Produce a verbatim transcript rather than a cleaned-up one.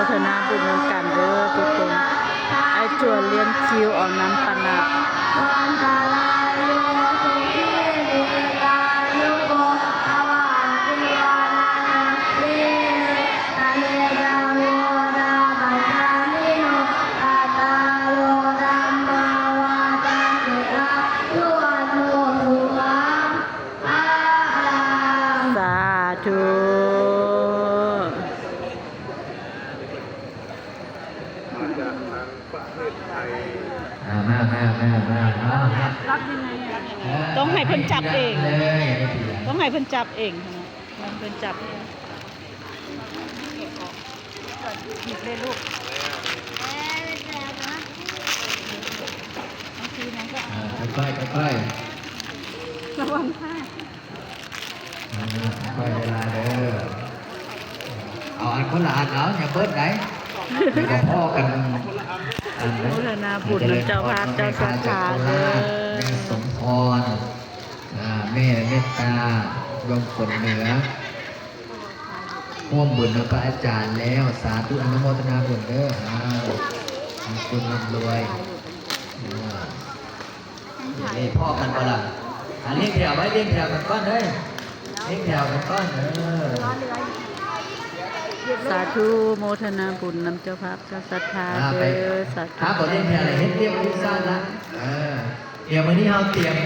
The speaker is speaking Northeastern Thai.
โมทนาบุญนำกันเด้อทุกคน ไอ้จวนเลี้ยงคิวเอาน้ำปานะ สาธุ อ่ามามามามามามา รับยังไงอะ ต้องให้เพิ่นจับเอง เลย ต้องให้เพิ่นจับเองนะ ต้องเพิ่นจับเอง หยิบเลยลูก บางทีมันก็ อ่าค่อยๆค่อย ระวังค่ะ ๆอ่าค่อยๆเวลาเด้อเอาอันคนละอันเอาอย่าเบิดไหนเดี๋ยวพ่อกันอัน โมทนาบุญนำเจ้าภาพเจ้าศรัทธาเด้อ แม่สมพรอ่าแม่เมตตาดวงฝนเหนือ ร่วมบุญกับพระอาจารย์แล้ว สาธุอนุโมทนาบุญเด้ออ้าวมีคุณร่ำรวยอ่านี่พ่อกันบ่ล่ะอ่าเรียงแถวไว้เรียงแถวกันก่อนเด้อเรียงแถวกันก่อนเออ สาธุโมทนาบุญนำเจ้าภาพเจ้าศรัทธา อ่าไป เด้อ สาธุ ถ้าบ่เรียงแถวเลยเฮ็ดเรียงวิซ่าละเออเดี๋ยววันนี้เราเตรียม